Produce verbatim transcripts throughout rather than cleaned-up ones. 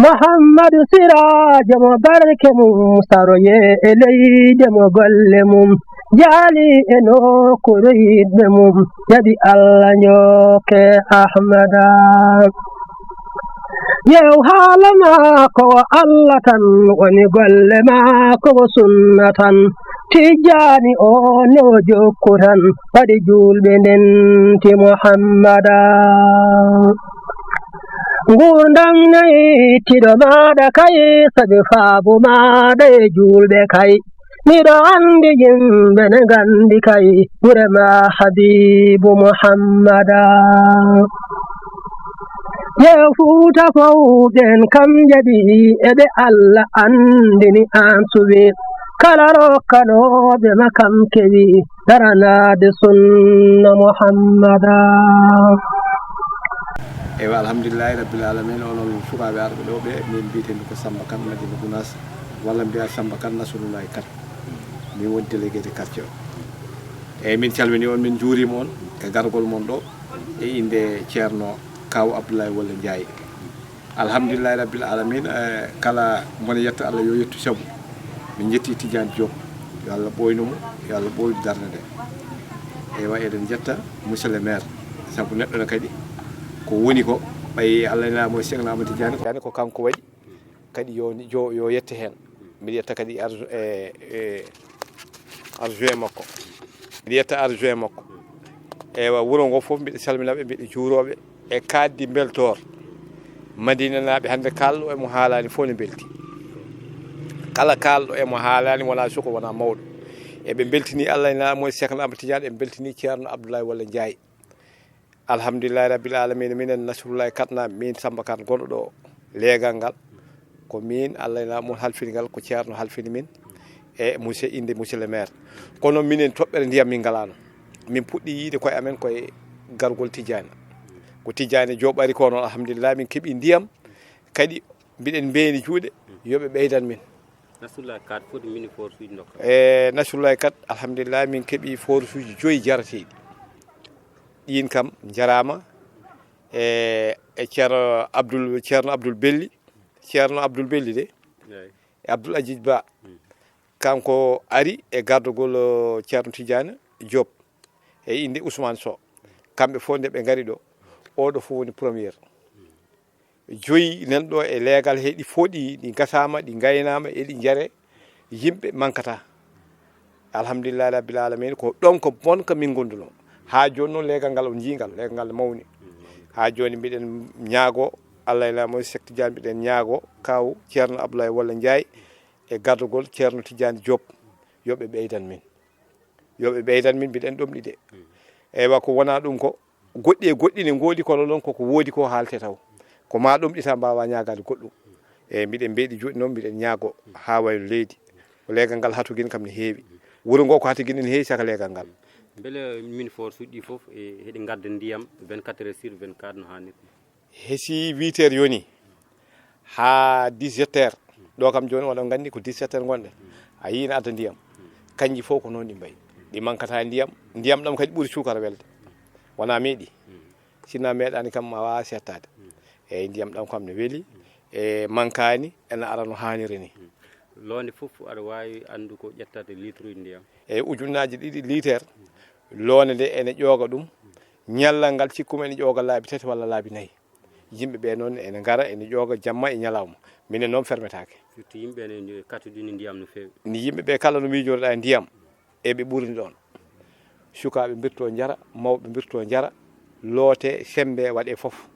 Muhammadu Siraajo mo barke mum saroye e leyde mo golle mum jaali e nokkuure yiɗɓe mum jaɓi Allah njokke Ahmada. Yew haala maako wo Allah tan woni golle maako wo sunna tan. Tijjaani o ne o jokku tan waɗi juulɓe ndenti Muhammada. Nguurndam nayi tiɗo maaɗa kay sabi faabu maaɗa e juulɓe kay. Miɗo anndi yimɓe ne nganndi kay gure ma Habiibu Muhammada. Yew Fuuta fow ɓen kam jaɓi eɓe Allah anndini an suɓi kala rokkanooɓe ma kam kewi daranaade sunna Muhammada. Eywa, alhamdulillahi rabbil alamin. Onon sukaaɓe arɓe ɗo ɓe, min mbiyetemi ko Samba Kane, Madina Gounass, walla mbiya Samba Kane Nasrullahi Kane. Min woni délégué de quartier o. Eyyi, min calmini on, min njuurima on e gargol mon ɗo e innde Ceerno Kaaw Abdoulaye Walla Ndiaye. Alhamdulillahi rabbil alamin. Eh, kala mone yetta Allah yo yettu sabu min jetti Tidiane Diop, yo Allah ɓooynu mo, yo Allah ɓooynu darnde nde. Eywa, eɗen jetta monsieur le maire sabu neɗɗo ne kadi ko woni ko ɓay Allah e laamo e Cheikh Ahmad Tidiane ko kanko waɗi kadi yo, yo, yo yette heen. Mbiɗa yetta kadi arjo- e, e, arjoint makko. Mbiɗa yetta arjoint makko. Eywa, wuro ngo fof mbiɗa salminaɓe, mbiɗa juuroɓe e kaddi mbeltoor. Madinanaaɓe hannde kalɗo emo haalani fof ne mbelti. Kala kalɗo emo haalani wona suka wona mawɗo. Eɓe mbeltini Allah e laamo e Cheikh Ahmad Tidiane, eɓe mbeltini Ceerno Abdoulaye Walla Ndiaye. Alhamdulillahi rabbil alamina. Minen Nasrullahi Katna, min Samba Kane gonɗo ɗo leegal ngal. Ko min Allah e laamo halfini ngal, ko Ceerno halfini min e monsieur, innde monsieur le maire. Kono minen toɓɓere ndiyam min ngalano. Min puɗɗi yiide koye amen koye gargol Tijjani. Ko Tijjani Joob ari ko noon, alhamdulillah, min keɓi ndiyam. Kadi mbiɗen mbeeni juuɗe, yo ɓe ɓeydan min. Nasrullahi Kane foti mini force uji dokka. E Nasrullahi Kane, alhamdulillah, min keɓi force uji joyi jarateeɗi. Ɗiin kam njaraama. E, e Ceerno Abdoul, Ceerno Abdoul Belli, Ceerno Abdoul Belli de, Eyi. E Abdoul Aziz Ba. Kanko ari e gardogol, o, Ceerno Tidiane Diop e innde Ousmane Sow. Kamɓe fof nde ɓe ngari ɗo, oɗo fof woni première. Joyi nan ɗo e leegal he, ɗi fooɗi, ɗi ngasaama, ɗi ngaynaama, eɗi njare, yimɓe mankata. Alhamdulillahi rabbil alamin. Ko ɗon ko bonka min ngonduno. Haa jooni noon leegal ngal on njii ngal, leegal ngal mawni. Haa jooni mbiɗen ñaago Allah e laamo Cheikh Tidiane, mbiɗen ñaago Kaaw Ceerno Abdoulaye Walla Ndiaye e gardogol Ceerno Tidiane Diop, yo ɓe ɓeydan min. Yo ɓe ɓeydan min, mbiɗen ɗomɗi de. Eywa, ko wona ɗum ko goɗɗi e goɗɗi ne ngoodi, kono noon koko woodi ko haalte taw. Ko ma ɗomɗita, mbawa ñaagaade goɗɗum. Eyyi, mbiɗen mbeeɗi juuɗe noon, mbiɗen ñaago haa wayno leydi. Ko leegal ngal hatugin kam ne heewi. Wuro ngo ko hatugin ne heewi saka leegal ngal. Mbele min force uji ɗi fof e heɗi ngadda ndiyam vingt-quatre heures sur vingt-quatre no haanirta? He si huit heures yoni haa dix-sept heures, ɗo kam jooni oɗon nganndi ko dix-sept heures ngonɗen. A yii ina adda ndiyam. Kanji fof ko noon ɗi mbayi. Ɗi mankata ndiyam. Ndiyam ɗam kadi ɓuri suukara welde. Wona meeɗi. Sinno meeɗaani kam ma waawa settaade. Eyyi, ndiyam ɗam kam ne weli. E mankaani, ena ara no haaniri ni. Loonde fof aɗa waawi anndu ko ƴettata litre uji ndiyam? E ujunnaaji ɗiɗi litre, loonde nde ene ƴooga ɗum. Ñallal ngal cikkumi ene ƴooga laabi tati walla laabi nayi. Yimɓe ɓe noon ene ngara, ene ƴooga jamma e ñalawma. Minen noon fermetaake. Surtout yimɓe ene katodini ndiyam no feewi. Ni yimɓe ɓe kala no miijorɗa e ndiyam, eɓe ɓurni ɗoon. Sukaaɓe mbirto njara, mawɓe mbirto njara, loote, semmbe, waɗe fof.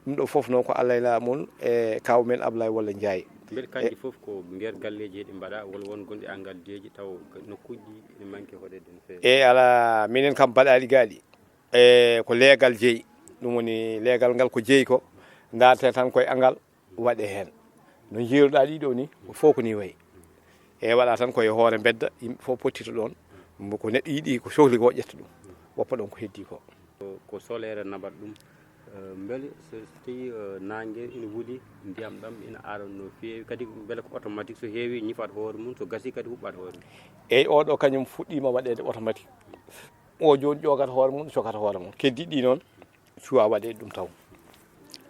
Ɗum ɗo fof noon ko Allah e laamol e kaaw men Ablaye Walla Ndiaye. Mbeɗa kanji fof ko nder galleeji heɗi mbaɗa walla won gonɗi e ngalleeji taw nokkuuji ɗi ene manki hoɗeede no feewi? Eyi, alaa, minen kam baɗaali gaaɗi. E ko leegal jeyi, ɗum woni leegal ngal ko jeyi ko, ndaarte tan koye angal waɗe heen. No njiiruɗaa ɗii ɗoo nii, ko fof ko nii wayi. E waɗa tan koye hoore mbedda, yimɓe fof pottita ɗoon, mbo ko neɗɗo yiɗi ko sohli ko ƴetta ɗum, woppa ɗoon ko heddii ko. Ko solaire naɓat ɗum. Eh, mbele so, so tawi, eh, naange ina wuli, ndiyam ɗam ina ara no feewi, kadi mbele ko automatique, so heewi ñifat hoore mum, so gasi kadi huɓɓat hoore mum? Eyi, oɗo kañum fuɗɗiima waɗeede automatique. O jooni ƴoogata hoore mum, sokata hoore mum. Keddiiɗi ɗi noon, cuwa waɗeede ɗum taw.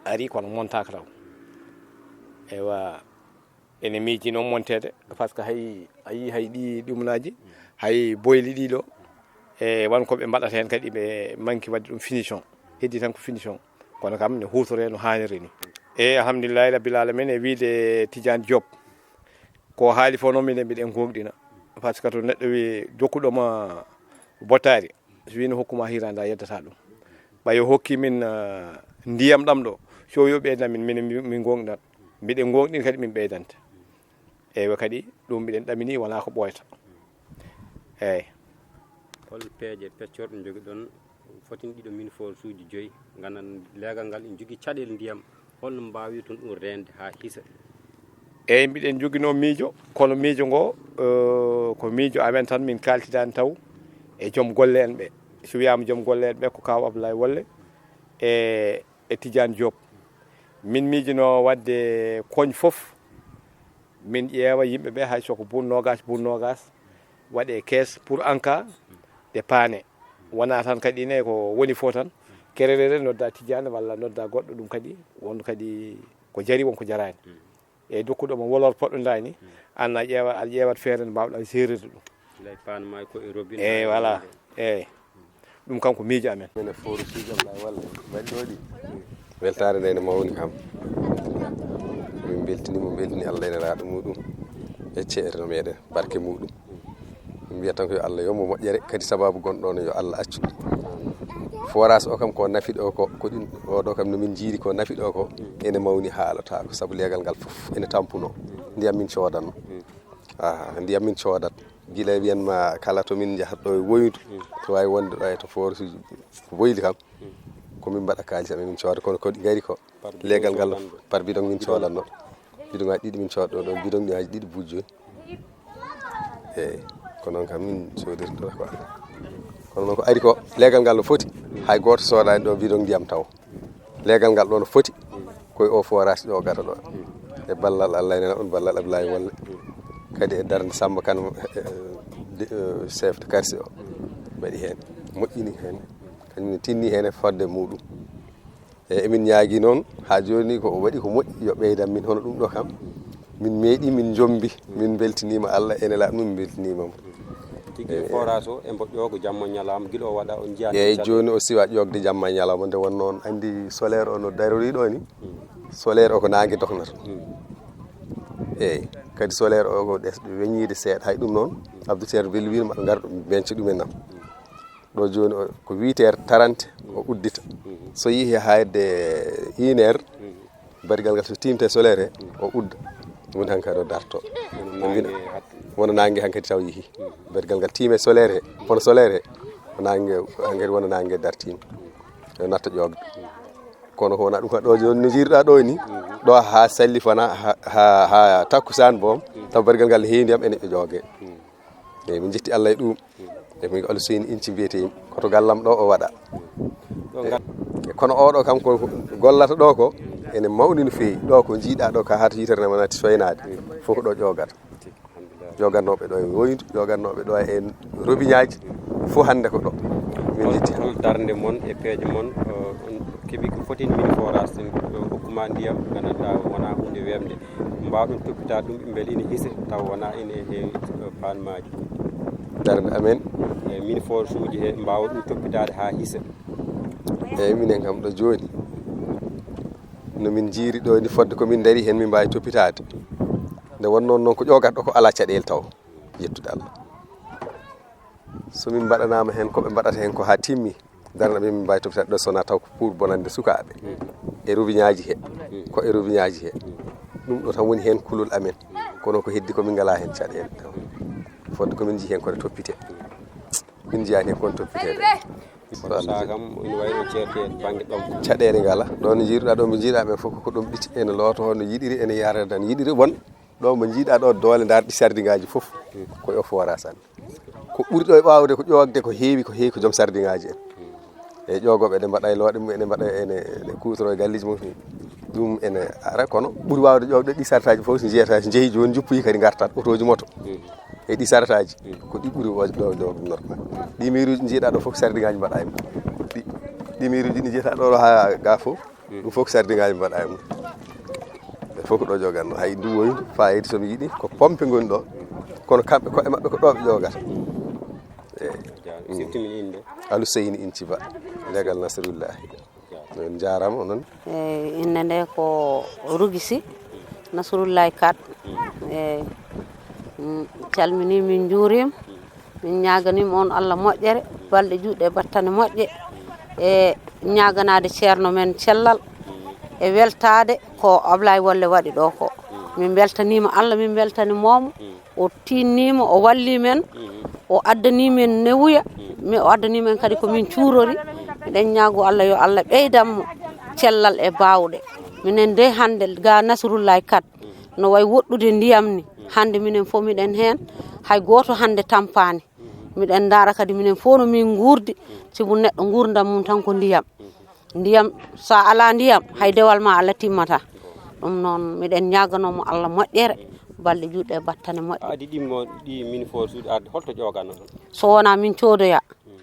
Ari kono montaaka taw. Ewa, ene miiji noon monteede, par ce que hay, a yii hay ɗi ɗumnaaji, hay boyli ɗiɗo, e won ko ɓe mbaɗata heen kadi, ɓe manki waɗde ɗum finition. Heddi tan ko finition. Kono kam ne huutoree no haaniri ni. E alhamdulillahi rabbil alamin e wiide Tidiane Diop. Ko haali fof noon minen mbiɗen goongɗina. Par ce que to neɗɗo wi jokkuɗo ma bottaari, so wino hokkuma hirande a yeddata ɗum. Ɓay o hokki min, ah, ndiyam ɗam ɗo, so yo ɓeydan min, min, min goongɗinat. Mbiɗen goongɗin kadi min ɓeydante. Eywa kadi ɗum mbiɗen ɗamini wonaa ko ɓooyata. Eyyi. Hol peeje peccorɗe njogiɗon fotin ɗiɗo min forsuuji joyi, nganndan leegal ngal ene jogii caɗeele ndiyam, holno mbaawirton ɗum reende haa hisa? Eyyi, mbiɗen joginoo miijo, kono miijo ngo, eh, ko miijo amen tan min kaaltidaani taw e joom golle en ɓe. So wiyaama joom golle en ɓe ko Kaaw Abdoulaye Wolle e, e Tidiane Diop. Min miijinoo waɗde koñ fof, min ƴeewa yimɓe ɓe, hay so ko buun noogas, buun noogas, waɗe kees pour en cas de panne. Wonaa tan kadi ne ko woni fof tan, kererere nodda Tidiane walla nodda goɗɗo, ɗum kadi won kadi ko jari, won ko jaraani. E dokkuɗo mo wolor poɗɗo ndaani, an a ƴeewa, a ƴeewat feere nde mbaawɗa gérirde ɗum. Gila e paan maayo ko e robinet. Eyyi, voilà. Eyyi. Ɗum kam ko miijo amen. Minen fof suuji am laay walla mbaɗi ɗo ɗi. Weltaare nde ene mawni kam. Min mbeltini mo, mbeltini Allah ene raaɗo muɗum. E ceerno meɗen, barke muɗum. Min mbiyata tan ko yo Allah yo mo moƴƴere, kadi sababu gonɗo ɗo yo Allah accu. Forage o kam ko nafi ɗo ko, ko ɗin, o ɗo kam no min jiiri ko nafi ɗo ko, ene mawni haalata ko, sabu leegal ngal fof ene tampuno. Ndiyam min coodanno. Ah, ndiyam min coodat. Gila e wiyan ma kala to min njahata ɗo e woydu, to waawi wonde ɗo e to forage uji ko boyli kam, ko min mbaɗa kaalis amen min cooda, kono ko ɗi ngari ko leegal ngal par bidon min coodanno. Bidon ngaji ɗiɗi min cooda ɗo, ɗo bidon ngaji ɗiɗi buuji joyi. Eyyi, ko noon kam min coodirta ko. Kono noon ko ari ko leegal ngal no foti, hay gooto soodaani ɗo bidon ndiyam taw. Leegal ngal ɗo no foti, koye o forage ƴoogata ɗo. E ballal Allah ene on ballal Ablaye Wolle. Kadi e darnde Samba Kane, eh, eh, chef de quartier o. Mbaɗi heen, moƴƴini heen. Kañum ne tinni heen e fodde muɗum. E emin ñaagi noon, haa jooni ko o waɗi ko moƴƴi, yo ɓeydan min hono ɗum ɗo kam. Min meeɗi, min njombi, min mbeltiniima Allah, ene laaɓi min mbeltiniima mo. Tigi forage o, e mbo ƴoogo jamma ñalaama, gila o waɗa, on njiyaani. Eyyi, jooni o siwa ƴoogde jamma e ñalawma, nde wonnoo on anndi solaire o no darori ɗo ni. Solaire o ko naange dognata. Eyyi, kadi solaire o ko ɗes-, weññiide seeɗa. Hay ɗum noon, Abdou Thierno Bello wiino maɗa ngar ɗo, benca ɗum en nam. Ɗo jooni o, ko huit heures trente o uddita. So yehi hayde une heure, barigal ngal so tiimte solaire he, o udda. Ɗum woni hankadi o darto. Wona naange hankadi taw yehi. Barigal ngal tiime solaire he, kono solaire he, o naange hankadi wona naange dartiima. Yo natta ƴoogde. Kono ko wona ɗum ka ɗo jooni no jiiruɗa ɗo ni, ɗo haa salli fana, ha, ha, ha takkusaan boom, taw barigal ngal heewi ndiyam ene ɓe ƴooge. Eyyi, min njetti Allah e ɗum. E min Allah seyni inci mbiyetee koto gallam ɗo o waɗa. Ɗo ngal- E kono oɗo kam ko gollata ɗo ko ene mawni no feewi. Ɗo ko jiiɗa ɗo ka hata yitere ne wonati soynaade. Fof ko ɗo ƴoogata. Ƴoogannooɓe ɗo e woydu, ƴoogannooɓe ɗo e robiñaaji. Fof hannde ko ɗo. Min njetti. Hol darnde mon e peeje mon, o, on keɓi ko foti min forage, sen, o, hokkuma ndiyam, gandanɗa wona huunde weeɓnde. Mbaawɗon toppitaade ɗum, mbele ina hisa, taw wonaa ina heewi, eh, paan maaji. Darnde amen. E min forage uji he, mbaawa ɗum toppitaade haa hisa. Eyyi, minen kam ɗo jooni, no min njiiri ɗo ni, fodde ko min ndaari heen, min mbaawi toppitaade. Nde wonnoo noon ko ƴoogata ɗo ko alaa caɗeele taw, yettude Allah. So min mbaɗanaama heen, ko ɓe mbaɗata heen ko haa timmi, darnde amen min mbaawi toppitaade ɗo, so wonaa taw ko pour bonande sukaaɓe. E robiñaaji he, ko e robiñaaji he. Ɗum ɗo tan woni heen kulol amen. Kono ko heddi ko min ngalaa heen caɗeele. Fodde ko min njii heen ko toppite. Min njiyaani heen ko toppiteede. Kono saha kam ina wayi no ceerte bannge ɗom. Caɗeele ngalaa. Ɗo no njiiruɗaa ɗo, mbo njiiɗaa ɓe fof ko ɗomɗiti. Ene looto, no yiɗiri, ene yaara tan yiɗiri won. Ɗo mo njiiɗaa ɗo, doole ndaar ɗi sardiŋaaji fof, ko e o forage tan. Ko ɓuri ɗo e waawde ko ƴoogde ko heewi, ko heewi ko joom sardiŋaaji en. E ƴoogooɓe, eɗe mbaɗa e looɗe mum, eɗe mbaɗa, ene, ene kuutoroo e galleeji mum. Ɗum ene ara, kono ɓuri waawde ƴoogde ɗi sartaaji fof, so njiyata, so njehi jooni, njuppoyi kadi ngartat otooji moto. E ɗi sartaaji, ko ɗi ɓuri waawde ɗo, ɗo ɗum normal. Ɗi miiruuji njiiɗaa ɗo fof, sardiŋaaji mbaɗaa e mum. Ɗi, ɗi miiruuji ɗi njiiɗaa ɗo, ɗo haa ga fof, ɗum fof ko sardiŋaaji mbaɗaa e mum. Fof ko ɗo joganno, hay ndu woydu fayida so mi yiɗi, ko pompe ngoni ɗo, kono kamɓe koye maɓɓe ko ɗo ɓe jogata. Eyi. Sifti min innde. Aluseyni Inci Ba, legal Nasrullahi. On njaaraama onon. Eyi, innde nde ko Rugisi Nasrullahi Kat. Eyi, mm, calmini min njuuriima. Min ñaaganiima on Allah moƴƴere, balɗe juutɗe e battane moƴƴe, e ñaaganaade ceerno men cellal, e weltaade ko Ablaye Wolle waɗi ɗo ko. Min mbeltaniima Allah, min mbeltani moomo. O tiinniima, o wallii men, o addanii men newuya, mi o addanii men kadi ko min cuurori. Miɗen ñaago Allah yo Allah ɓeydan mo cellal e baawɗe. Minen de hannde ga Nasrullahi Kat no wayi woɗɗude ndiyam ni. Hannde minen fof miɗen heen, hay gooto hannde tampaani. Miɗen ndaara kadi minen fof no min nguurdi, sibu neɗɗo nguurndam mum tan ko ndiyam. Ndiyam, so a alaa ndiyam, hay dewal ma Allah timmata. Ɗum noon, miɗen ñaaganoo mo Allah moƴƴere, balɗe juutɗe e battane moƴƴe. A adi ɗimmo ɗi min fof suuɗi arde, holto ƴoogano ɗon? So wonaa min coodoya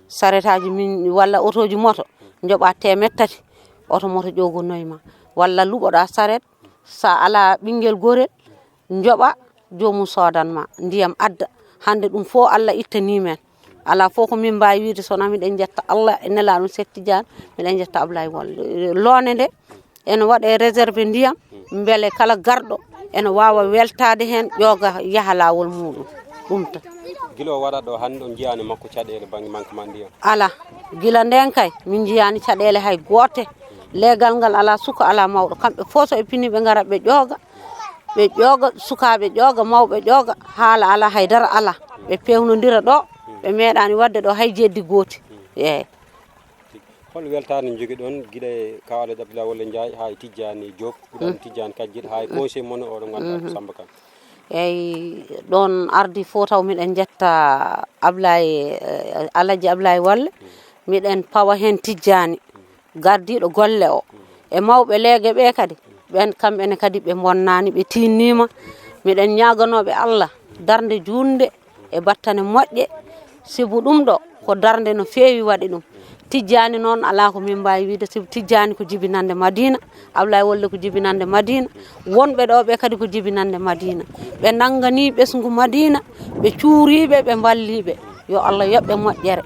saretaaji min walla otooji moto, njoɓa teemeɗɗe tati, oto moto ƴoogonoy ma. Walla luɓoɗa saret, so a alaa ɓinngel gorel, njoɓa joomum soodan ma ndiyam adda. Hannde ɗum fof Allah ittanii men. Alaa fof ko min mbaawi wiide so wonaa miɗen njetta Allah e nelaaɗo Seeɗ Tijaan, miɗen njetta Ablaye Wal. Loonde nde ene waɗe réserve ndiyam, mbele kala garɗo ene waawa weltaade heen, ƴooga yaha laawol muuɗum. Ɗum tan. Gila o waɗa ɗo hannde on njiyaani makko caɗeele bannge manquement ndiyam? Alaa. Gila ndeen kay min njiyaani caɗeele hay goote. Leegal ngal alaa suka, alaa mawɗo. Kamɓe fof so e pini ɓe ngara ɓe ƴooga. Ɓe ƴooga, sukaaɓe ƴooga, mawɓe ƴooga, haala alaa, haydara alaa. Ɓe peewnondira ɗo, ɓe meeɗaani waɗde ɗo hay jeddi gooti. Eeyi. Hol weltaare nde njogiɗon gila e Kaw Alhaji Abdoulaye Wole Ndiaye haa e Tijjaani Diop, gila e Tijjaani Kajjel, haa e conseil mon oɗo ngannduɗaa ko Samba Kane? Eeyi, ɗoon ardi fof taw miɗen njetta Ablaye, eh, Alhaji Ablaye Wole, miɗen pawa heen Tijjaani. Gardiiɗo golle o, e mawɓe leege ɓe kadi, ɓen kamɓe ne kadi ɓe mbonnaani, ɓe tiinniima. Miɗen ñaaganooɓe Allah darnde juutnde e battane moƴƴe, sibu ɗum ɗo ko darnde no feewi waɗi ɗum. Tijjaani noon alaa ko min mbaawi wiide, sibu Tijjaani ko jibinannde Madiina, Ablaye Wole ko jibinannde Madiina, wonɓe ɗo ɓe kadi ko jibinannde Madiina. Ɓe nannganii ɓesngu Madiina, ɓe cuuriiɓe, ɓe mballiiɓe. Yo Allah yoɓ ɓe moƴƴere.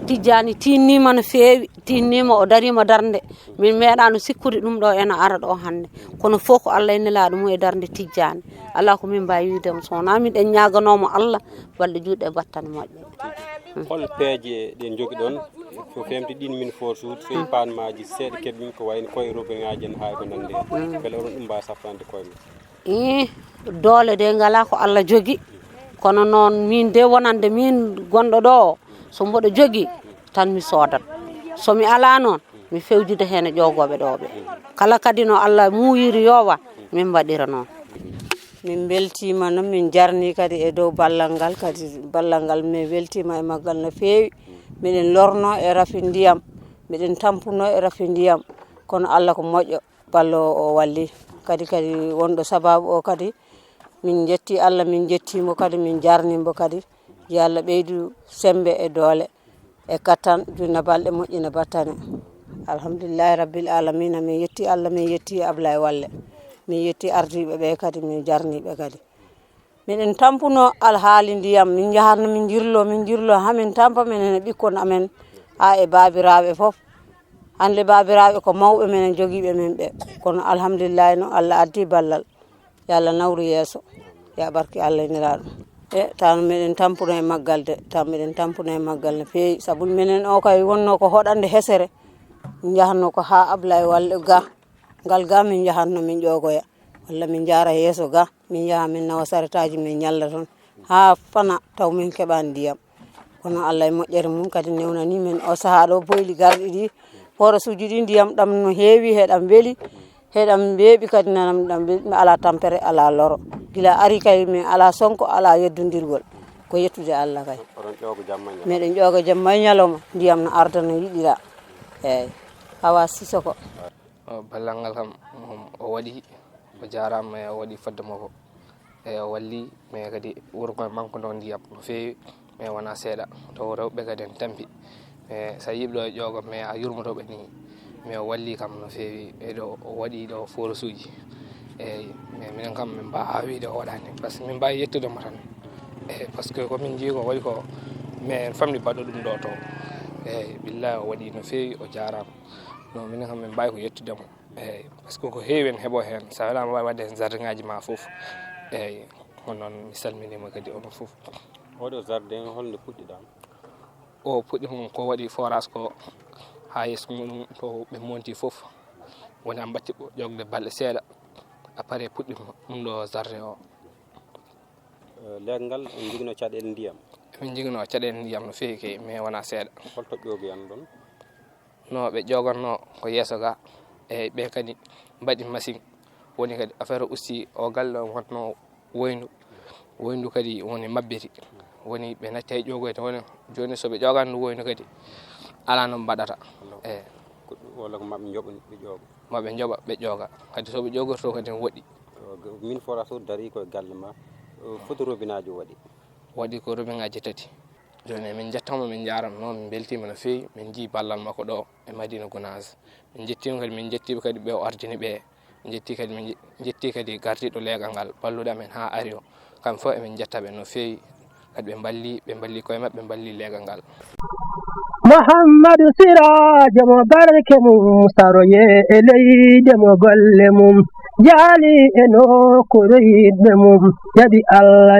Tijjaani tiinniima no feewi, tiinniima, o dariima darnde. Min meeɗaano sikkude ɗum ɗo ena ara ɗo hannde. Kono fof ko Allah e nelaaɗo mum e darnde Tijjaani. Alaa ko min mbaawi wiide mo, so wonaa miɗen ñaaganoo mo Allah balɗe juutɗe e battane moƴƴe. Hol peeje ɗe njogiɗon ko feewti ɗin min fof suudu, so e paan maaji seeɗa keɓmi ko wayno koye robineeji en haa e ko nanndi heen? Mbele oɗon ɗum mbaawi saftande koye mon? Ih, doole de ngalaa ko Allah jogi. Kono noon min de wonande min gonɗo ɗo o, so mboɗo jogi tan mi soodat. So mi alaa noon, mi fewjude heen e ƴoogooɓe ɗo ɓe. Kala kadi no Allah muuyiri yowa, min mbaɗira noon. Min mbeltiima noon, min jarni kadi e dow ballal ngal, kadi ballal ngal min weltiima e maggal no feewi. Miɗen lorno e rafi ndiyam, miɗen tampuno e rafi ndiyam, kono Allah ko moƴƴo. Ballo o walli kadi, kadi wonɗo sababu o kadi, min njetti Allah, min njetti mo kadi, min jarni mo kadi. Yo Allah ɓeydu sembe e doole e kattan, junna balɗe moƴƴina battane. Alhamdulillahi rabbil alamina, min yetti Allah, min yetti Ablaye Walle, min yetti ardiiɓe ɓe kadi, min jarni ɓe kadi. Miɗen tampuno alhaali ndiyam, min njahatno min njirlo, min njirlo haa min tampa, minen e ɓikkon amen, haa e baabiraaɓe fof. Hannde baabiraaɓe ko mawɓe minen jogiiɓe min ɓe. Kono alhamdulillahi no Allah addi ballal. Yo Allah nawru yeeso. Ya barke Allah e Nelaaɗo. E tan miɗen tampuno e maggal de, tan miɗen tampuno e maggal no feewi. Sabu minen o kay wonno ko hoɗande hesere. Min njahatno ko haa Ablaye Walle ga. Ngal ga min njahatno min ƴoogoya. Walla min njaara yeeso ga. Min njaha min nawa saretaaji min ñalla toon haa fana taw min keɓaani ndiyam. Kono Allah e moƴƴere mum kadi newnani min o sahaa ɗo boyli garɗi ɗi. Forasuuji ɗi ndiyam ɗam no heewi, heɗam weli, heɗam weeɓi kadi nanam ɗam weeɓi, mi alaa tampere, alaa loro. Gila ari kay min alaa sonko, alaa yeddondirgol. Ko yettude Allah kay. Oɗon ƴooga jamma e ñalawma? Miɗen ƴooga jamma e ñalawma, ndiyam no arda no yiɗira. Eeyi. Awa Sisoko. O, ballal ngal kam, o, o waɗi, o jaaraama, e o waɗi fodde makko. E o walli, mais kadi wuro ko manque ɗo ndiyam no feewi, mais wonaa seeɗa. Taw rewɓe kadi en tampi. Mais so a yiɓi ɗo e ƴoogo, mais a yurmoto ɓe ni. Mais o walli kam no feewi, e ɗo o waɗi ɗo forasuuji. Eyyi, mais minen kam min mbawa wiide o waɗani, par ce que min mbawi yettude mo tan. Eyyi, par ce que ko min jii ko waɗi ko, mais famɗi baɗɗo ɗum ɗo to. Eyyi, billahi o waɗi no fewi, o jarama. Non, minen kam min mbawi ko yettude mo. Eyyi, par ce que ko hewi en heeɓo hen, sa welama wawi wadde hen jardin ngaji ma foof. Eyyi, kono noon mi salminima kadi onon foof. Oɗo jardin holno puɗɗiɗa? O puɗɗi mum ko waɗi forage ko, ha yeeso muɗum to ɓe monti foof, woni an batti ƴogde balɗe seeɗa, après puɗɗi ɗum ɗo jardin o. Eh, leggal ngal on jogino caɗeele ndiyam? Min jogino caɗeele ndiyam no fewi kay, mais wona seeɗa. Holto ƴoogi an ɗon? No ɓe ƴoganno ko yeeso ga, eyyi, ɓe kadi mbaɗi machine. Woni kadi affaire o usti, o galle o wonno woyndu, woyndu kadi woni mabbiri. Woni ɓe natti e ƴogoyde, woni joni so ɓe ƴogani ndu woyndu kadi, ala no mbaɗata. Eyyi. Ko ɗum walla ko maɓe njoɓa ɓe ƴoga? Maɓe njoɓa ɓe ƴoga. Kadi so ɓe ƴogorto kadi ne woɗɗi. Min forage o dari koye galle ma, eh, foto robinet aji waɗi? Waɗi ko robinet ngaji tati. Joni min jettama, min jarama, min beltima no fewi, min jii ballal makko ɗo e Madina Gounass. Min jettima kadi, min jettiɓe kadi ɓe o ardini ɓe. Min jetti kadi, min je-, jetti kadi gardiɗo leegal ngal, balluɗo amen ha ari o. Kamɓe fof emin jetta ɓe no fewi, kadi ɓe mballi, ɓe mballi koye maɓɓe, ɓe mballi leegal ngal. Muhammadu Sirajo mo barke mum saroye e leyde mo golle mum jaali e nokkuure yiɗɓe mum, jaɓi Allah